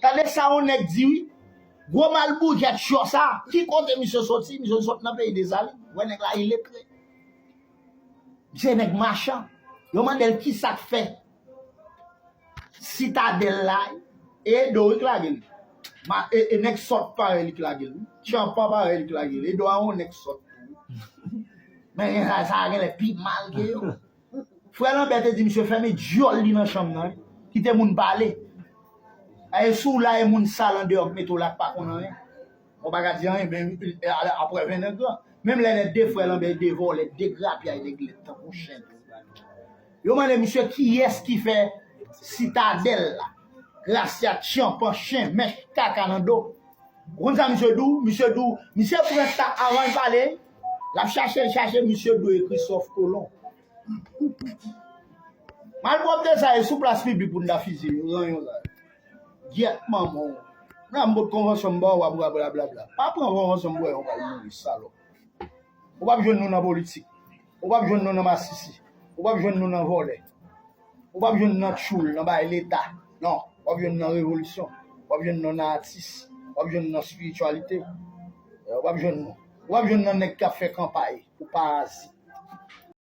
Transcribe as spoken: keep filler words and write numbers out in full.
Tande sa yon nèg di wi. Gwo malboujèt cho sa. Ki kote misye soti? Misye sot nan peyi Dezali. Wè nèg la iletre. Misye nèg machan. Yo mande l kisa k fè Sitadèl la. E Edo wi k lage l. Ma, e, e nèg sòt parèy li k lage l. Tyanpan parèy li k lage l. Edo a yon nèg sòt tou. Men sa, sa genlè pi mal ke yo. Frè Lanbè te di misye fèmen dyòl li nan chanm nan, wi. Kite moun pale. E si w la e moun sal andeyò k mete w la k pa konn anyen. Ou pa ka di anyen, men apre ven nan gran. Menm lè lè de frè Lanbè de vòlè, de grapyay, de glèt tankou chen. Yo mande misye kiyès ki fè Sitadèl la. Gracia tyanpan chen, mèch kaka nan do. Ou konn sa misye di w? Misye di w, misye pran sa avan l pale. L ap chache, l chache, misye di w e Christophe Colomb. Malpwòpte sa e sou plas piblik pou n ta fizye yo, ranyon sa yo. Gyèt manman w. Nan m pot konvansyon m ba w, w ap rablabla. Pa pran konvansyon m pou wè yon pral mouri, salòp. Ou p ap jwenn nou nan politik. Ou p ap jwenn nou nan masisi. Ou p ap jwenn nou nan vòlè. Ou p ap jwenn nou nan tchoul, nan bay leta. Non. W ap jwenn nou nan revolisyon. W ap jwenn nou nan atis. W ap jwenn nou nan espirityalite. Ou p ap jwenn nou. Ou p ap jwenn nou nan nèg k ap fè kanpay pou parazit.